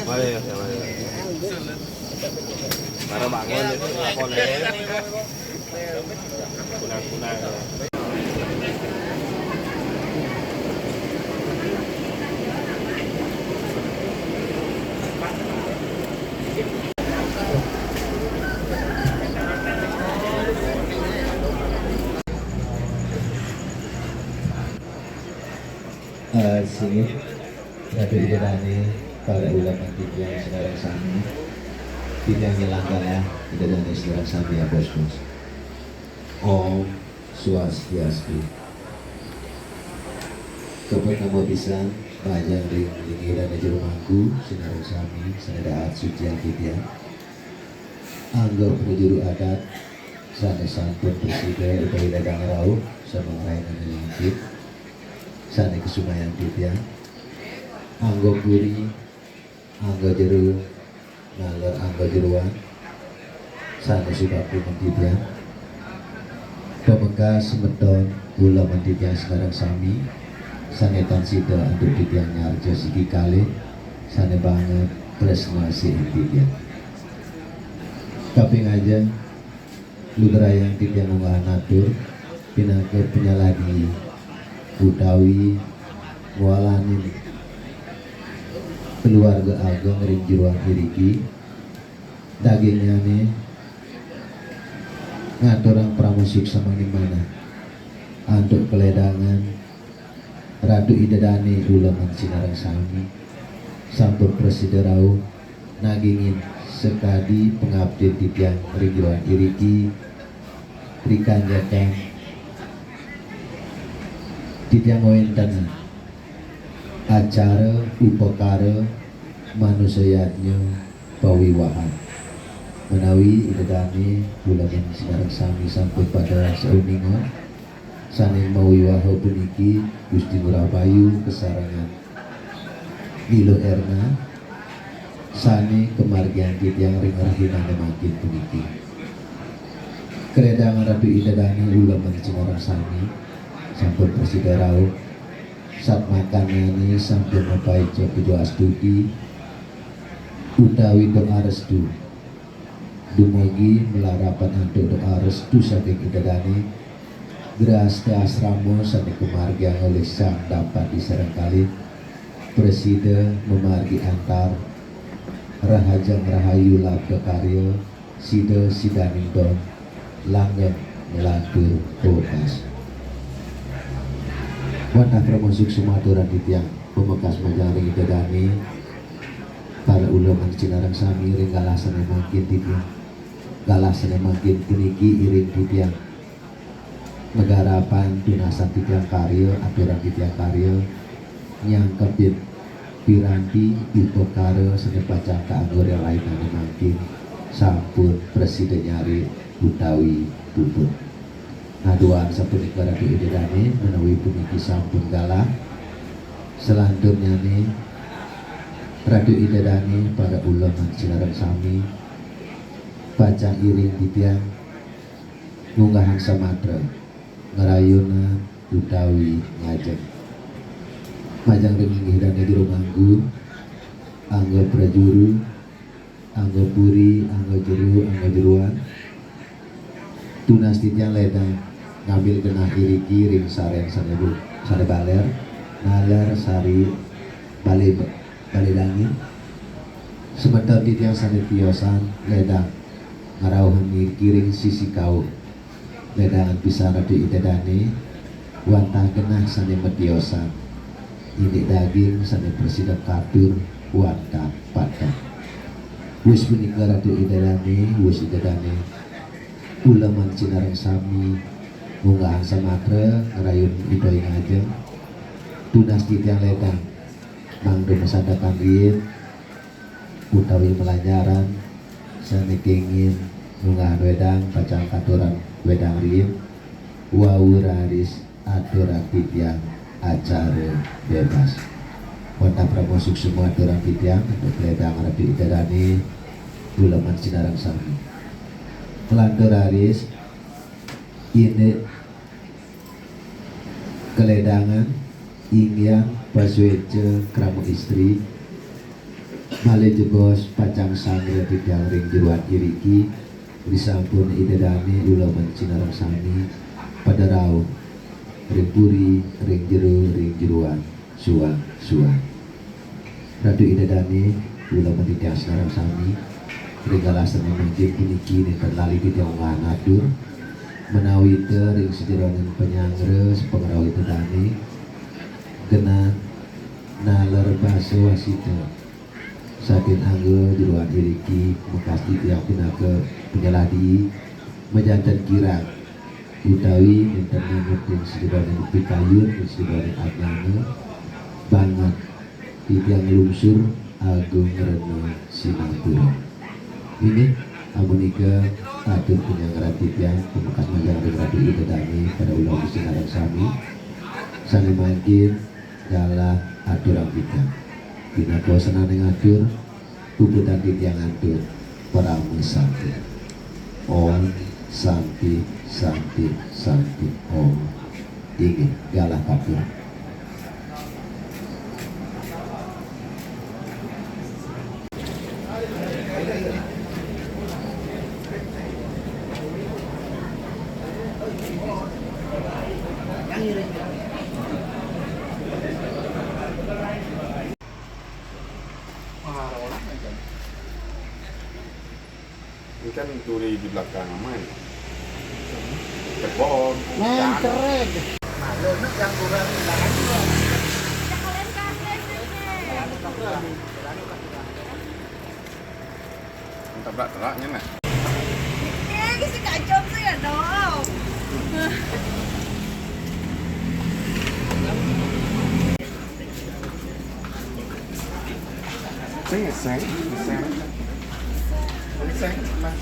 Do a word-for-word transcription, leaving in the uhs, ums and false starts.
Mari, ya, mari. Para bangun itu, lapor, ya. Kunang-kunang. Eh, sini, Ratu Ida Dani, para ulama titiang saudara sami, titiang nyelangkah ya, Ida Dani saudara sami ya, bos-bos. Om Swastiastu. Kepet nama pisan, pajang ring linggih dan jero mangku, saudara sami, saudara suci titiang. Angga prajuru adat, sane sampun prasida utawi dadang rauh, samangrayan ane langkit, sane kasumayang titiang. Angga puri, angga jero, naler angga jeroan, sane sibakti titiang. Pamektas semeton, kula titiang sareng sami, sane tan sida antuk titiang nyarja siki kalih, sane banget tresna sihin titiang. Kaping ajeng, lugrayang titiang ngunggah atur, pinaka panyaladi utawi ngwalanin keluarga ageng ring jeroan iriki, dagingnyane ngaturang parama suksmaning manah antuk kaledangan Ratu Ida Dane uleman sinareng sami, sampun prasida rauh nagingin sakadi pangabdin titiang ring jeroan iriki, rikanjekan titiang ngawenten acara upakara manusa yadnya pawiwahan. Menawi Ida Dane uleman sinareng sami sampun pada sauninga, sane mawiwaha puniki Gusti Ngurah Bayu kasarengan Ni Luh Erna, sane kamargiang titiang ring rahinane mangkin puniki. Kaledangan Ratu Ida Dane uleman sinareng sami sampun prasida rauh, satmakanane sampun mapaica puja astuti utawi doa restu. Dumugi malarapan antuk doa restu saking Ida Dane, grahasta asrama sane kamargiang olih Sang Dapati sareng kalih, prasida mamargi antar, rahajeng rahayu labda karya, sida sidaning don, langgeng nglantur wekas. Wantah parama suksma aturan titiang, pamekas majeng ring Ida Dane, para uleman sinareng sami ring galah sane mangkin titiang. Galah sane mangkin puniki iring titiang magarapan tunasang titiang karya, aturang titiang karya, nyangkepin piranti upakara sane pacang kaanggo ring rahinane mangkin sampun prasida nyari utawi puput. Nah, duaning sapunika Ratu Ida Dane, menawi puniki sampun galah, salanturnyane Ratu Ida Dane, para ulama sinareng sami, pacang iring titiang ngunggahang samatra ngrayuna utawi ngajeng. Majeng ring inggih dane jero manggun, angga prajuru, angga puri, angga jero, angga jeroan. Tunas titiang ledang ngambil genah iriki ring sareng sane bu-, sane baler, naler sari bale, bale dangi. Semeton titiang sane tiosan ledang ngrauhang iriki ring sisi kauh. Ledangan pisan Ratu Ida Dane, wantah genah sane matiosan. Indik daging sane prasida katur wantah pateh. Wus punika Ratu Ida Dane, wus Ida Dane, uleman sinareng sami, munggahang samatra ngrayun utawi ngajeng, tunas titiang ledang, mangda masandekan riin, utawi malanjaran sane kengin munggah wedang pacang katuran wedang riin, wau raris aturang titiang acara bebas. Wantah parama suksma aturang titiang antuk ledang Ratu Ida Dane, uleman sinareng sami. Malantur raris indik kaledangan inggian pasueca krama istri, malih jebos pacang sanggra titiang ring jeroan iriki, risampun Ida Dane uleman sinareng sami pada rauh ring puri, ring jero, ring jeroan, suang-suang. Ratu Ida Dane, uleman titiang sinareng sami, ring galah sane mangkin puniki nenten lali titiang ngunggahang atur, menawi ta ring sajeroning panyanggra sapangrauh Ida Dane, genah naler basa wasita saking angga jeroan iriki, mekas titiang pinaka panyeladi, majanten kirang utawi nenten manut ring sajeroning pikayun, ring sajeroning ajnana, banget titiang nglungsur agung rena sinampura. Inggih, amunika atur panyanggra titiang, pamekas majeng ring Ratu Ida Dane, para ulama sinareng sami, sane mangkin galah aturang titiang. Pinaka sananing atur, puputang titiang antuk parama santi. Om Santi, Santi, Santi, Om. Inggih, galah katur. Ini kan turi di belakang aman. Kebon. Main keren. Malu nak yang kurang. Tabrak teraknya, nah. Eh, kasi kacau saya dong. Sing, sing, sing. Sing, nah.